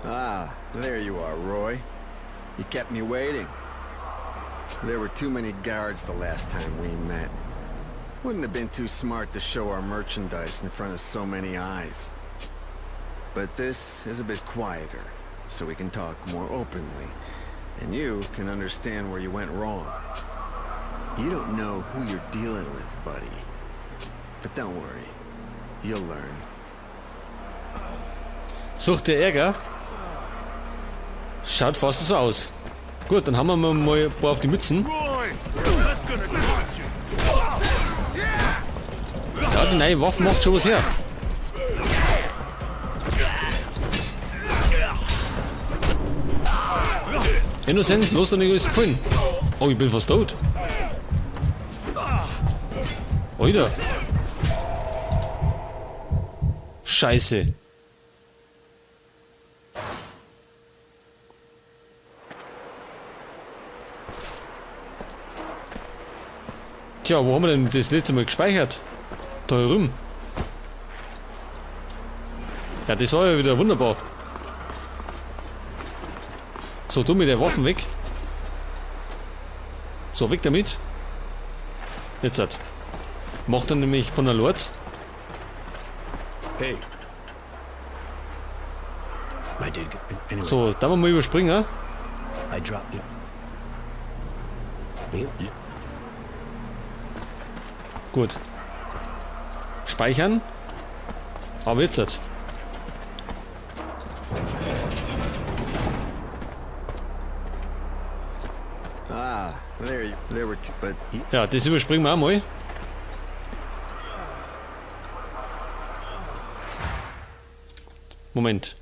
Ah, there you are, Roy. You kept me waiting. There were too many guards the last time we met. Wouldn't have been too smart to show our merchandise in front of so many eyes. But this is a bit quieter, so we can talk more openly. And you can understand where you went wrong. You don't know who you're dealing with, buddy. But don't worry. You'll learn. Sucht der Ärger? Schaut fast so aus. Gut, dann haben wir mal ein paar auf die Mützen. Ja, die neue Waffe macht schon was her. Innozenz, los, dann ist gefallen. Oh, ich bin fast tot. Alter. Scheiße. Tja, wo haben wir denn das letzte Mal gespeichert? Da herum. Ja, das war ja wieder wunderbar. So, du mit der Waffen weg. So, weg damit. Jetzt hat. Macht er nämlich von der Lords. Hey. I did. Anyway, So, da wollen wir mal überspringen. I dropped it. Yeah. Gut. Speichern. Aber jetzt hat. Ah, there you, there were two, but he, Ja, das überspringen wir auch mal. Moment.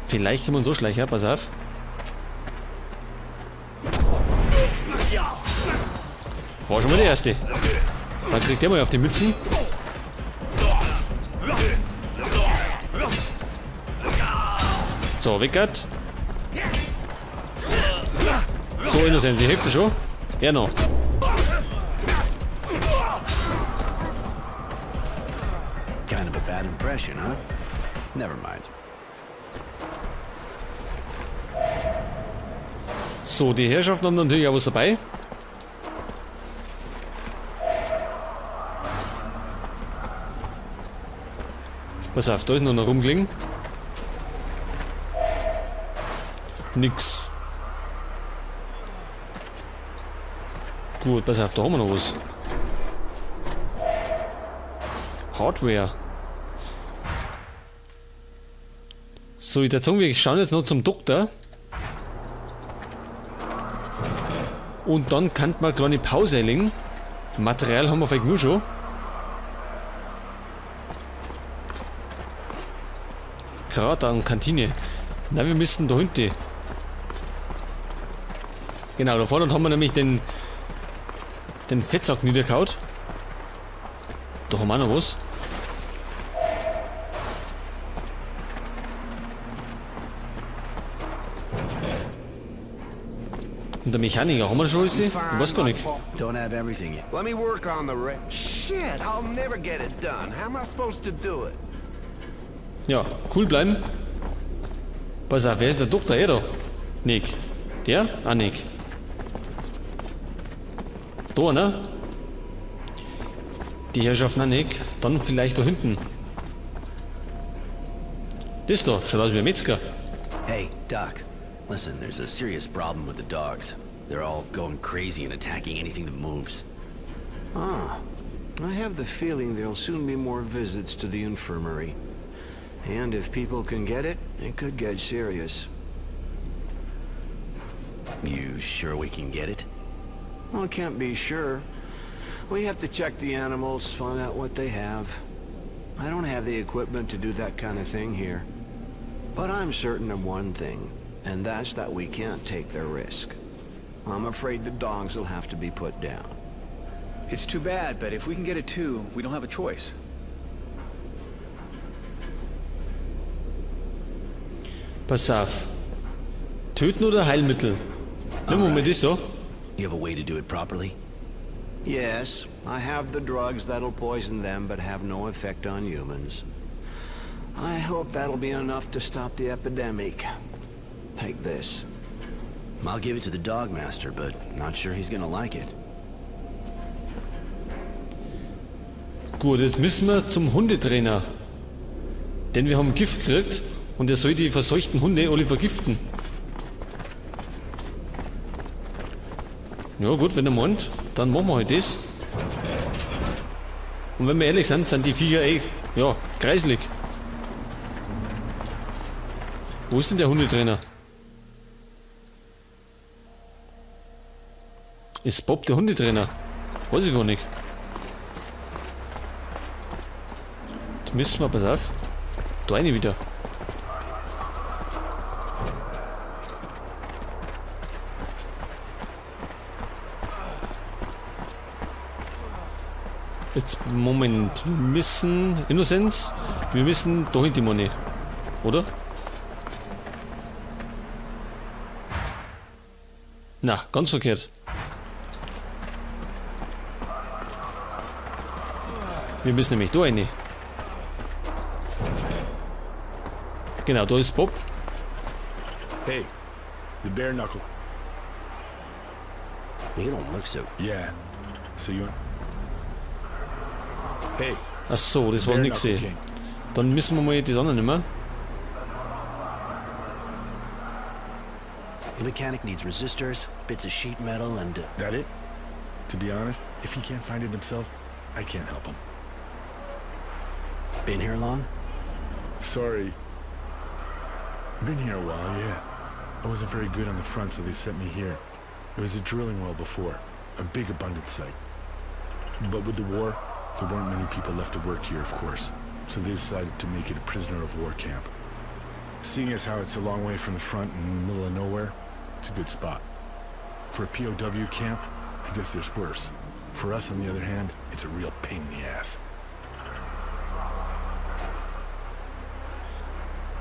Vielleicht kann man so schleichen, pass auf. War schon mal der erste. Dann kriegt der mal auf die Mützen. So, weg. So, Innocent, die Hälfte schon. Ja, noch. Kind of a bad impression, huh? Never mind. So, die Herrschaften haben natürlich auch was dabei. Pass auf, da ist noch ein rumgelegen. Nix. Gut, pass auf, da haben wir noch was. Hardware. So, ich würde sagen, wir schauen jetzt noch zum Doktor. Und dann kann man eine kleine Pause einlegen. Material haben wir vielleicht nur schon. Krater und Kantine. Na, wir müssen da hinten. Genau, da vorne haben wir nämlich den Fettsack niedergehaut. Da haben wir auch noch was. Und der Mechaniker, haben wir schon alles? Ich weiß gar nicht. Don't have everything yet. Let me work on the Shit, I'll never get it done. How am I supposed to do it? Ja, cool bleiben. Pass auf, wer ist der Doktor? Er da? Nick. Der? Ah, Nick. Da, ne? Die Herrschaften, ah, Nick. Dann vielleicht da hinten. Das da, schaut aus wie ein Metzger. Hey, Doc. Listen, there's a serious problem with the dogs. They're all going crazy and attacking anything that moves. Ah, I have the feeling there'll soon be more visits to the infirmary. And if people can get it, it could get serious. You sure we can get it? Well, I can't be sure. We have to check the animals, find out what they have. I don't have the equipment to do that kind of thing here. But I'm certain of one thing, and that's that we can't take the risk. I'm afraid the dogs will have to be put down. It's too bad, but if we can get it too, we don't have a choice. Pass auf. Töten oder Heilmittel? Nimm mal das so. You have a way to do it properly? Yes, I have the drugs that'll poison them but have no effect on humans. I hope that'll be enough to stop the epidemic. Take this. I'll give it to the dog master, but not sure he's gonna like it. Gut, jetzt müssen wir zum Hundetrainer. Denn wir haben Gift gekriegt und er soll die verseuchten Hunde alle vergiften. Ja gut, wenn er meint, dann machen wir halt das. Und wenn wir ehrlich sind, sind die Viecher eh, ja, kreislig. Wo ist denn der Hundetrainer? Ist Bob der Hundetrainer? Weiß ich gar nicht. Jetzt müssen wir, pass auf. Da eine wieder. Jetzt, Moment. Wir müssen... Innocence? Wir müssen doch in die Money. Oder? Na, ganz verkehrt. Wir müssen nämlich da rein. Genau, da ist Bob. Hey, the bare knuckle. You don't look so. Yeah. So you. Hey, Ach so, das war bare nix. knuckle eh. king. Dann müssen wir mal das andere nehmen. The mechanic needs resistors, bits of sheet metal, and That it? To be honest, if he can't find it himself, I can't help him. been here long? Sorry. Been here a while, yeah. I wasn't very good on the front, so they sent me here. It was a drilling well before, a big abundance site. But with the war, there weren't many people left to work here, of course. So they decided to make it a prisoner of war camp. Seeing as how it's a long way from the front and in the middle of nowhere, it's a good spot. For a POW camp, I guess there's worse. For us, on the other hand, it's a real pain in the ass.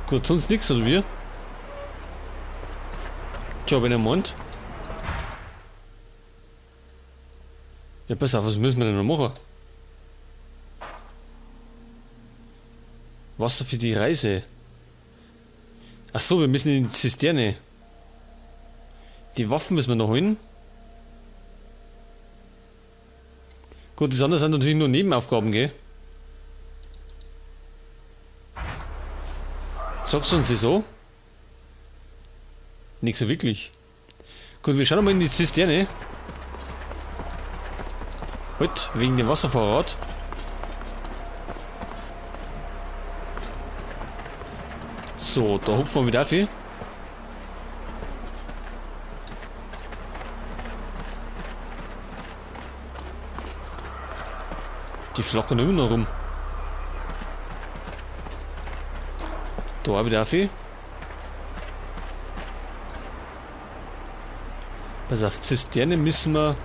Gut, sonst nix, oder wie? Tja, wenn er meint. Ja, pass auf, was müssen wir denn noch machen? Wasser für die Reise. Ach so, wir müssen in die Zisterne. Die Waffen müssen wir noch holen. Gut, das andere sind natürlich nur Nebenaufgaben, gell? Sagst du uns das so? Nicht so wirklich. Gut, wir schauen mal in die Zisterne. Halt, wegen dem Wasservorrat. So, da hupfen wir wieder auf. Die flackern immer noch rum. Da auch wieder auf. Pass auf, Zisterne müssen wir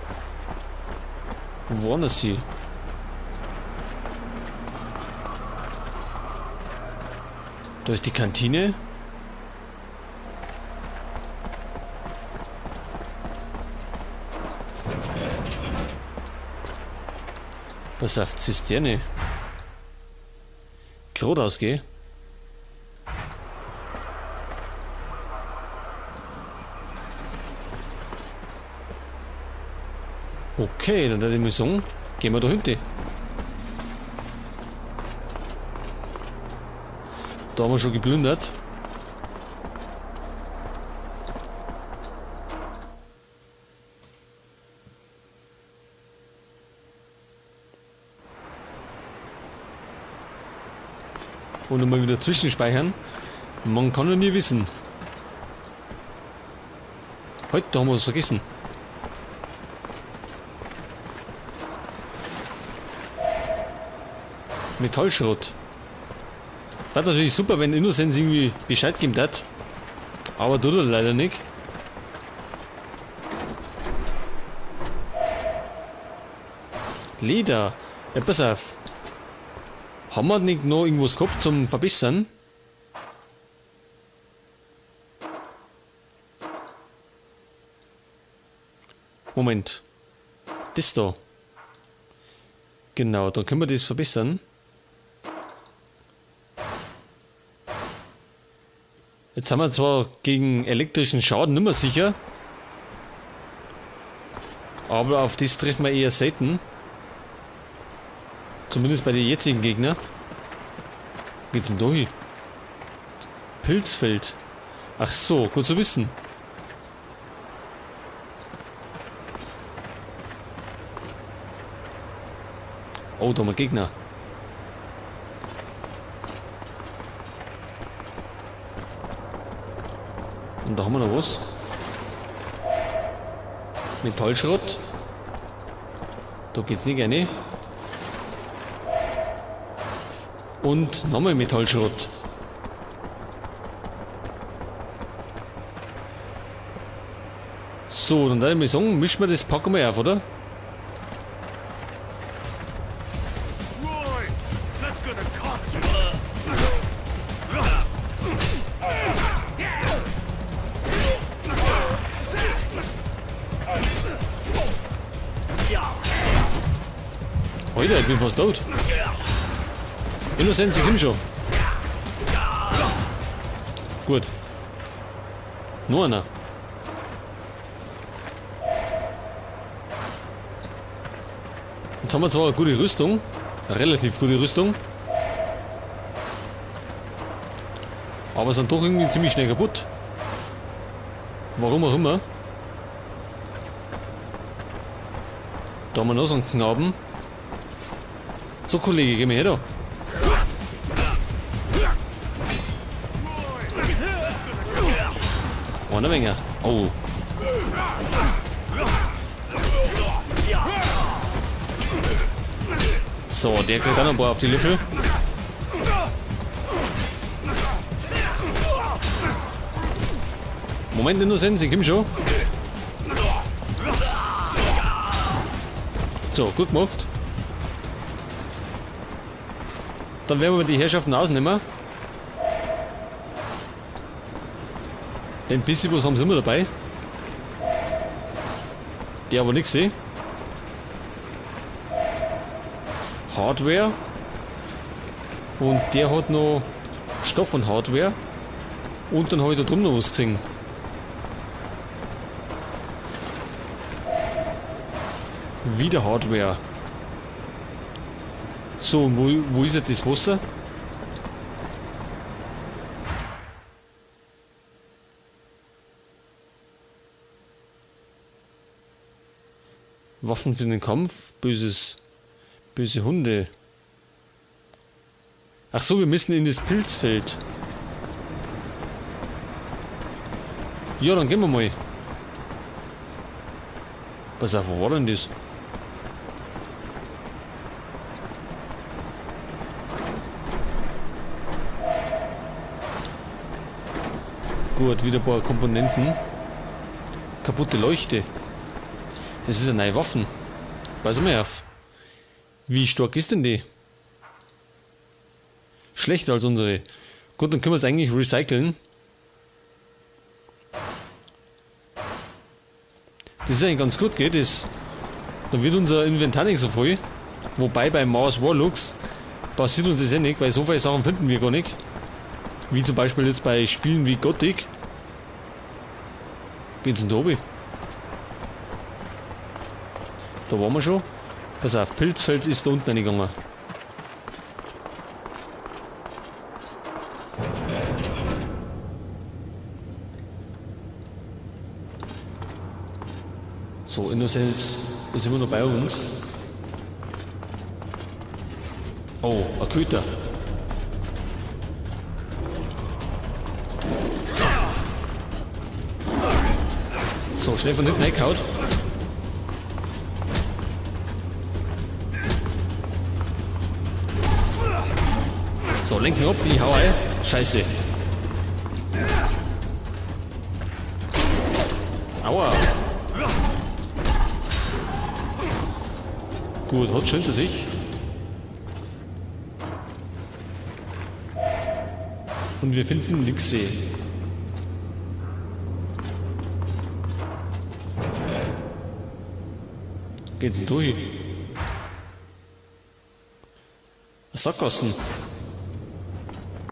woanders hin. Da ist die Kantine. Pass auf, Zisterne. Geradeaus, gell? Okay, dann würde ich mal sagen, gehen wir da hinten. Da haben wir schon geplündert. Und nochmal wieder zwischenspeichern. Man kann ja nie wissen. Heute haben wir es vergessen. Metallschrott. Wäre natürlich super, wenn Innocence irgendwie Bescheid geben hat. Aber tut er leider nicht. Leder. Ja, pass auf. Haben wir nicht noch irgendwas gehabt zum Verbessern? Moment. Das da. Genau, dann können wir das verbessern. Jetzt haben wir zwar gegen elektrischen Schaden nimmer sicher, aber auf das treffen wir eher selten. Zumindest bei den jetzigen Gegner. Geht's denn da hin? Pilzfeld. Ach so, gut zu wissen. Oh, da haben wir Gegner. Und da haben wir noch was. Metallschrott. Da geht's nicht rein. Und nochmal Metallschrott. So, dann würde ich mal sagen, mischen wir das Pack mal auf, oder? Roy, that's gonna cost you. Alter, ich bin fast tot. Innozenz, ich komm schon. Gut. Nur einer. Jetzt haben wir zwar eine gute Rüstung. Eine relativ gute Rüstung. Aber sind doch irgendwie ziemlich schnell kaputt. Warum auch immer. Da haben wir noch so einen Knaben. So, Kollege, geh mal her da. Eine Menge. Oh. So, der kriegt auch noch ein paar auf die Löffel. Moment, Innozenz, ich komm schon. So, gut gemacht. Dann werden wir die Herrschaften ausnehmen. Den bisschen was haben sie immer dabei. Der aber nix sehe. Hardware. Und der hat noch Stoff und Hardware. Und dann habe ich da drüben noch was gesehen. Wieder Hardware. So, wo ist jetzt das Wasser? Waffen für den Kampf, böse Hunde. Ach so, wir müssen in das Pilzfeld. Ja, dann gehen wir mal. Pass auf, wo war denn das? Gut, wieder ein paar Komponenten. Kaputte Leuchte. Das ist eine neue Waffe. Pass mal auf. Wie stark ist denn die? Schlechter als unsere. Gut, dann können wir es eigentlich recyceln. Das ist eigentlich ganz gut, gell? Dann wird unser Inventar nicht so voll. Wobei bei Mars Warlocks passiert uns das eh nicht, weil so viele Sachen finden wir gar nicht. Wie zum Beispiel jetzt bei Spielen wie Gothic. Geht's denn da oben? Da waren wir schon. Pass auf, Pilzfeld ist da unten reingegangen. So, Innozenz ist immer noch bei uns. Oh, ein Köter. So, schnell von hinten reingehauen. So, lenken ab, ich hau ein. Scheiße. Aua. Gut, hat schon hinter sich. Und wir finden nix. Geht's durch? Sackgassen.